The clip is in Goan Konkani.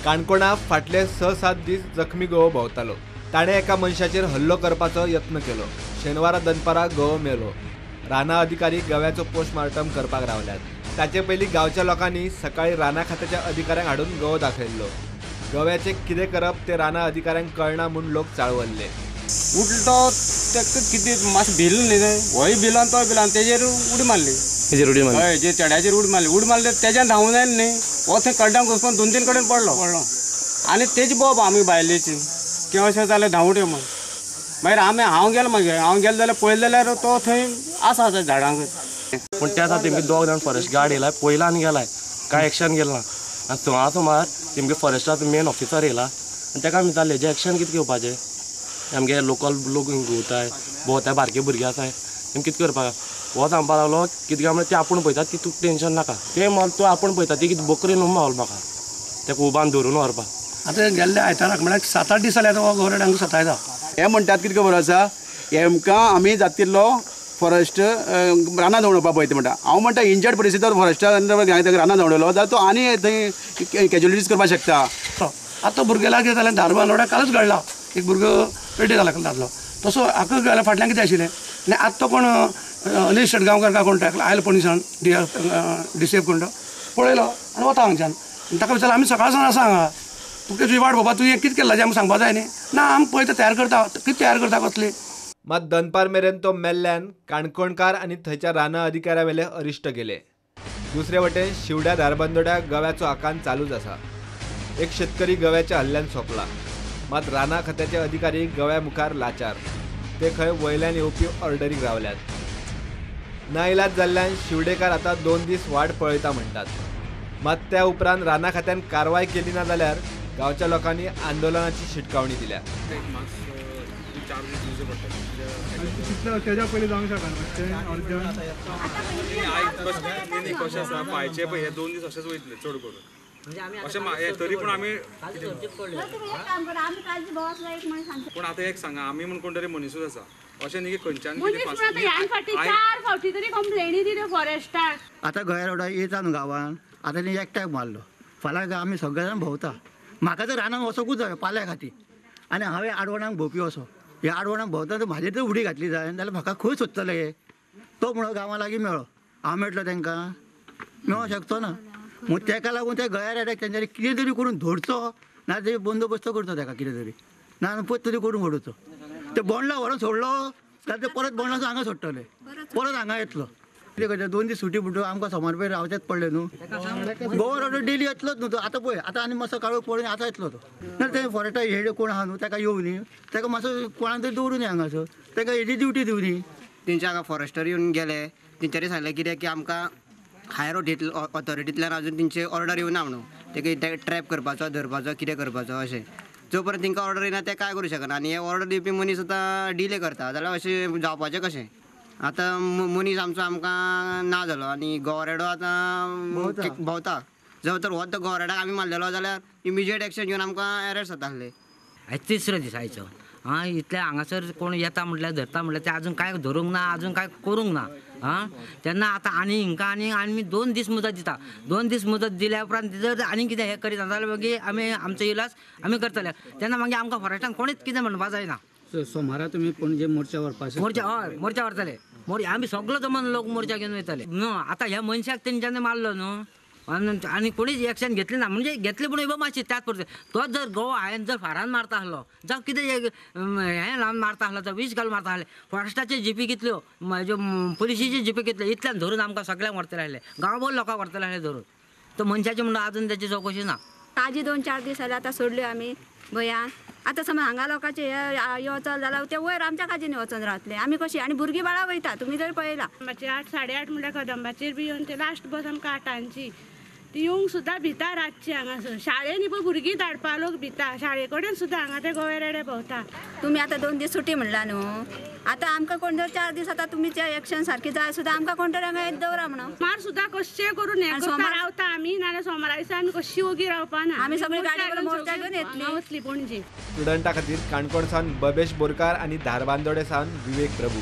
काणकोणा फाटले 6-7 दीस जखमी गवो भोंवतालो. ताणें एका मनशाचेर हल्लो करपाचो यत्न केलो. शेनवारा दनपारा गवो मेलो. रानां अधिकारी गव्याचो पोस्टमार्टम करपाक रावल्यात. ताचे पयलीं गांवच्या लोकांनी सकाळी रानां खात्याच्या अधिकाऱ्यांक हाडून गवो दाखयल्लो. गव्याचें कितें करप तें रानां अधिकाऱ्यांक कळना म्हूण लोक चाळवल्ले. उठलो तो ताका कितें मातशें भिल न्ही तें, होय भिलो तोय भिलो आनी तेजेर उडी मारली. तेजेर उडी मारली? हय, जे चेड्याचेर उडी मारली. उडी मारली तेज्यान धांवून आयलो न्ही, हो थंय कड्डांक घुसपून 2-3 कडेन पडलो. आनी तेजी बोब आमी बायलेची की अशें जालें धांवटे म्हूण. मागीर आमी हांव गेलो, मागीर हांव गेलो जाल्यार पळयलें जाल्यार तो थंय आसा झाडांक. पूण त्या दिसा तेमगे 2 जाण फॉरेस्ट गार्ड येयला, पयला आनी गेलाय, कांय एक्शन गेल ना. आनी 6 सुमार तेमगे फॉरेस्टाचो मेन ऑफिसर येयला आनी तेका आमी विचारलें हेजें एक्शन कितें घेवपाचें, आमगे लोकल लोक घुंवताय भोंवताय, बारके भुरगे आसाय, तेम कितें करपाक. हो सांगपाक लागलो कितें काय म्हळ्यार तें आपूण पळयता, ती तुका टेंशन नाका, तें मल तूं आपूण पळयता, ती कितें बकरी न्हू मावल म्हाका तेका उबान धरून व्हरपाक. आतां गेल्ल्या आयताराक म्हळ्यार 7-8 दीस जाले आतां हो गवो हांगा सतायता. हें म्हणटात कितें खबर आसा, हेमकां आमी जातिल्लो फॉरेस्ट रानां धांवडोवपाक पळयता म्हणटा. हांव म्हणटा इंजर्ड परिस्थिती फॉरेस्टान रानां धांवडयलो जाल्यार तो आनी थंय कॅज्युलिटीज करपाक शकता. आतां भुरग्याक कितें जालें, धारबांदोड्या कालच घडला एक भुरगो पेटे जाला दादलो, तसो हाका गेल्या फाटल्यान कितें आशिल्लें आनी आतां तो कोण अनिल शेटगांवकार काय कोण आयलो पणजेसान डी सी एफ कोण तो पळयलो आनी वता हांगच्यान. ताका विचारलें आमी सकाळ सावन आसा हांगा, तुका तुजी वाट पळोवपा, तुवें कितें केलां जें आमकां सांगपा जाय न्ही. ना आमी पळयता, तयार करता, कितें तयार करता कसली. मात दनपार मेरेन तो मेल्ल्यान काणकोणकार आनी थंयच्या रानां अधिकाऱ्यावेले अरिश्ट गेले. दुसरे वटेन शिवड्या धारबांदोड्या गव्याचो आकांत चालूच आसा. एक शेतकरी गव्याच्या हल्ल्यान सोंपला. मात रानां खात्याचे अधिकारी गव्या मुखार लाचार. ते खंय वयल्यान येवपी ऑर्डरीक रावल्यात. नाइलाज जाल्ल्यान शिवडेकार आतां 2 दीस वाट पळयता म्हणटात. मात त्या उपरांत रानां खात्यान कारवाय केली ना जाल्यार गांवच्या लोकांनी आंदोलनाची शिटकावणी दिल्या. तेज्या पयलीं जावंक शकना. कशें आसा पांयचे पळय, हे 2 दीस अशेंच वयतले चड करून अशें तरी पूण आमी पूण आतां एक सांगा, आमी म्हूण कोण तरी मनिसूच आसा अशें न्ही की खंयच्यान चार फावटी तरी कंप्लेनी दिल्यो फॉरेस्टाक. आतां गोंया रोडार येता न्हू गांवान, आतां तेणी एकट्याक मारलो. फाल्यां आमी सगळे जाण भोंवता. म्हाका तर रानान वचोंकूच जाय पाल्या खातीर, आनी हांवें आडवणाक भोंवपी असो. ह्या आडवणाक भोंवता तर म्हाजेर जर उडी घातली जाय जाल्यार म्हाका खंय सोदतले. तो म्हणून गांवा लागीं मेळ्ळो, हांव मेळटलो तांकां मेळोंक शकचो ना. म्हूण तेका लागून त्या गळ्या रेड्याक तेंच्यांनी कितें तरी करून धरचो, ना तरी बंदोबस्त करचो तेका कितें तरी, ना पत तरी करून उडोवचो. ते बोंडला व्हरोन सोडलो जाल्यार ते परत बोंडलाचो हांगा सोडटले, परत हांगा येतलो. कितें करता, 2 दीस सुटी म्हणटकच आमकां सोमार पयर रावचेंच पडलें न्हू. गोवा रोड डेली येतलोच न्हू तो. आतां पळय आतां आनी मातसो काळोख पडून आतां येतलो तो. ना ते फॉरेस्टा हेड कोण आहा न्हू ताका येवं न्ही, ताका मातसो कोणाक तरी दवरूं न्ही हांगासर, ताका हेजी ड्युटी दिवं न्ही. तेंच्या हांगा फॉरेस्टर येवन गेले, तेंच्यांनी सांगलें कितें की आमकां हायर ऑथॉरिटींतल्यान अजून तेंचे ऑर्डर येवना म्हणून, ते ट्रॅप करपाचो, धरपाचो, कितें करपाचो अशें. जो पर्यंत तेंकां ऑर्डर येना ते कांय करूं शकना. आनी हे ऑर्डर दिवपी मनीस आतां डिले करता जाल्यार अशें जावपाचें कशें. आतां मनीस आमचो आमकां ना जालो आनी गोवरेडो आतां भोंवता. जर तर हो तो गोवरेडाक आमी मारलेलो जाल्यार इमिजिएट एक्शन घेवन आमकां एरेस्ट जाता आसले. आयज तिसरो दीस आयचो. आं, इतले हांगासर कोण येता म्हटल्यार धरता म्हटल्यार ते आजून कांय धरूंक ना, आजून कांय करूंक ना. आं, तेन्ना आतां आनी हिंकां आनी आमी 2 दीस मुदत दिता. 2 दीस मुदत दिल्या उपरांत जर आनी कितें हें करीत जाल्यार मागीर आमी आमचो इलाज आमी करतले. तेन्ना मागीर आमकां फॉरेस्टान कोणीच कितें म्हणपा जायना. सोमारा तुमी पणजे मोर्चा व्हरपाक? मोर्चा हय, मोर्चा व्हरतले. मोर्चा आमी सगलो जमन लोक मोर्चा घेवन वयतले न्हू. आतां ह्या मनशाक तेंच्यांनी मारलो न्हू आनी कोणीच एक्शन घेतली ना, म्हणजे घेतली पूण इबो मातशी त्याच परते. तोच जर गोवो हांवें जर फारान मारता आसलो जावं कितें हें लावन मारता आसलो, विश घालून मारता आसले, फॉरेस्टाचे जिपी कितल्यो, ज्यो पुलिशीची जिपी कितल्यो, इतल्यान धरून आमकां सगळ्यांक व्हरतले आसले, गांवभर लोकांक व्हरतले आसले धरून. तो मनशाचे म्हणून आजून तेची चवकशी ना. ताजी 2-4 दीस जाले आतां सोडल्यो आमी भंयान. आतां समज हांगा लोकांचे हे यो चल जाल्यार ते वयर आमच्या काजींनी वचोन रावतले आमी कशी. आनी भुरगीं बाळां वयता, तुमी जर पळयला. 8, 8:30 म्हणल्यार कदंबाचेर बी येवन ते लास्ट बस आमकां 8ांची, ती येवंक सुद्दां भिता रातची हांगासर. शाळेन पळय भुरगीं धाडपा लोक भिता, शाळे कडेन सुद्दां हांगा ते गोवे रेडे भोंवता. तुमी आतां 2 दीस सुटी म्हणला न्हू, आतां आमकां कोण जर 4 दीस आतां तुमी एक्शन सारकी जाय सुद्दां आमकां कोण तरी हांगा दवरा म्हणून. सोमार सुद्दां कशें करून हें करता रावता आमी, नाल्यार सोमारा दिसा आमी कशी ओगी रावपा ना. आमी सगळी गाडी मोर्चा घेवन येतली वतली पणजे. स्टुडंटा खातीर काणकोण सावन बबेश बोरकार आनी धारबांदोडे सावन विवेक प्रभू.